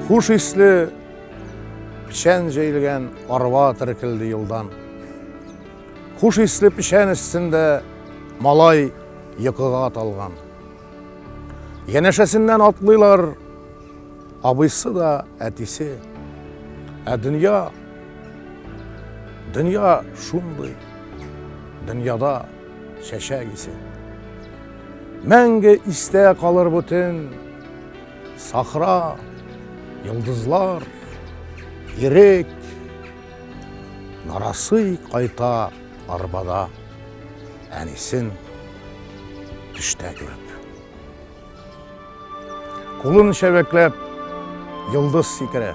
Хуш исле печән җәелгән арба теркелде юлдан. Хуш исле печән өстендә малай йокыга талган. Янәшәсеннән атлыйлар абыйсы да әтисе. Ә дөнья, дөнья шундый, дөньяда чәчәк исе. Мәңге истә калыр бу төн, сахра, йолдызлар, ирек, нарасый кайта арбада әнисен төштә күреп. Кулын чәбәкләп, йолдыз сикерә.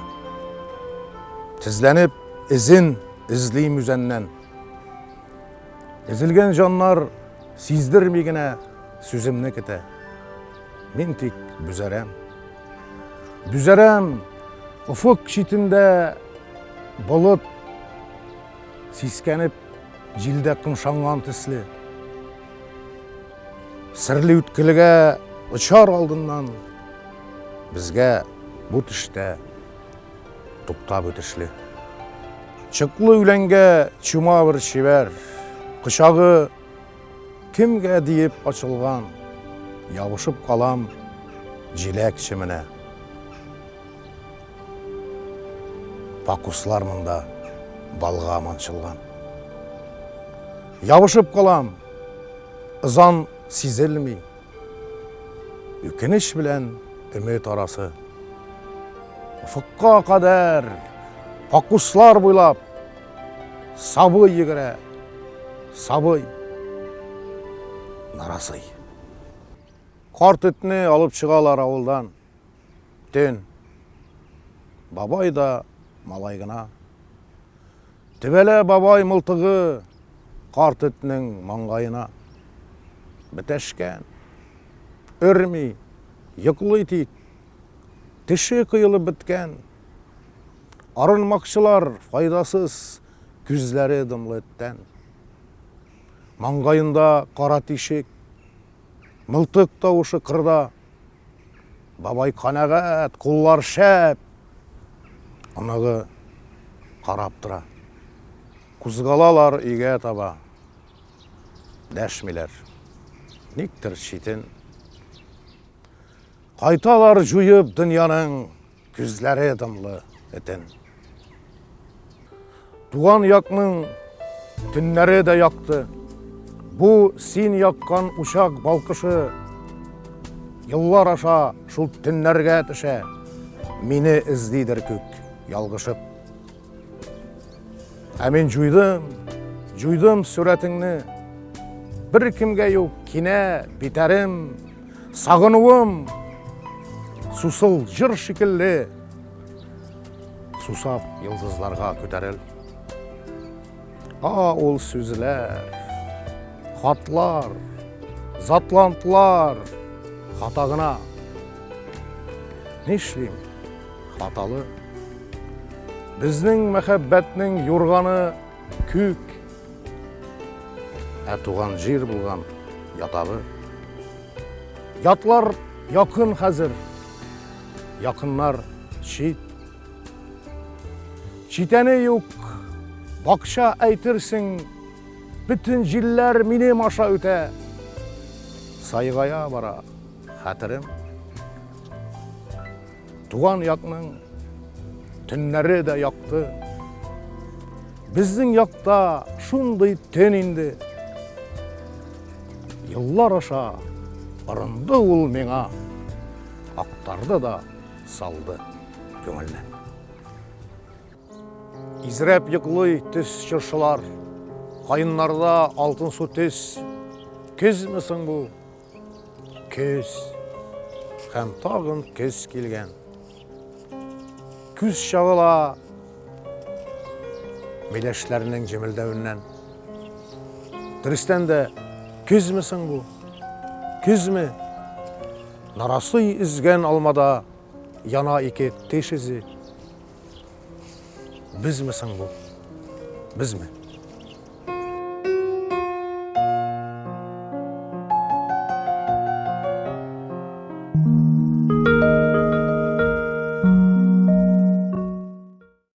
Тезләнеп, эзен эзли мүзәннән. Эзелгән җаннар сиздерми генә сүземне көтә. Мин тик бүзәрәм. Бүзәрәм, офык читендә болыт сискәнеп җилдә кымшанган төсле. Серле үткелгә очар алдыннан безгә бу төштә туктап үтешле. Чыклы үләнгә чума бер чибәр, кочагы кемгә диеп ачылган, ябышып калам җиләк чеменә. Пакуслар монда балга манчылган. Ябышып калам, ызан сизелми. Үкенеч белән өмет арасы. Офыкка кадәр пакуслар буйлап сабый йөгерә. Сабый. Нарасый. Карт этне алып чыгалар авылдан. Төн. Бабай да малай гына. Төбәлә бабай мылтыгы карт этнең маңгаена. Бетәшкән. Өрми, йоклый тик. Теше коелып беткән. Арынмакчылар файдасыз, күзләре дымлы эттән. Маңгаенда кара тишек. Мылтык тавышы кырда. Бабай канәгать, куллар шәп. Оныгы карап тора. Кузгалалар өйгә таба. Дәшмиләр. Никтер читен. Кайталар җуеп дөньяның күзләре дымлы этен. Туган якның төннәре дә якты. Бу син яккан учак балкышы еллар аша шул төннәргә төшә. Мине эзлидер күк, ялгышып. Ә мин җуйдым, җуйдым сурәтеңне. Бер кемгә юк кинә, битәрем, сагынуым. Сусыл җыр шикелле сусап йолдызларга күтәрел. А ул сүзләр, хатлар, затлантлар, хата гына. Нишлим? Хаталы. Безнең мәхәббәтнең юрганы күк. Ә туган җир булган ятагы. Ятлар якын хәзер. Якыннар чит. Читәне юк, бакча әйтерсең, бөтен җилләр минем аша үтә. Сайгая бара хәтерем. Туган якның төннәре дә якты. Безнең якта шундый төн инде. Еллар аша орынды ул миңа, актарды да салды күңелне. Изрәп йоклый төс чыршылар, каеннарда алтынсу төс. Көзме соң бу? Көз. Һәм тагын көз килгән. Күз чагыла миләшләрнең җемелдәвеннән. Дөрестән дә, көзме соң бу? Көзме? Нарасый өзгән алмада яна ике теш изе. Безме соң бу? Безме?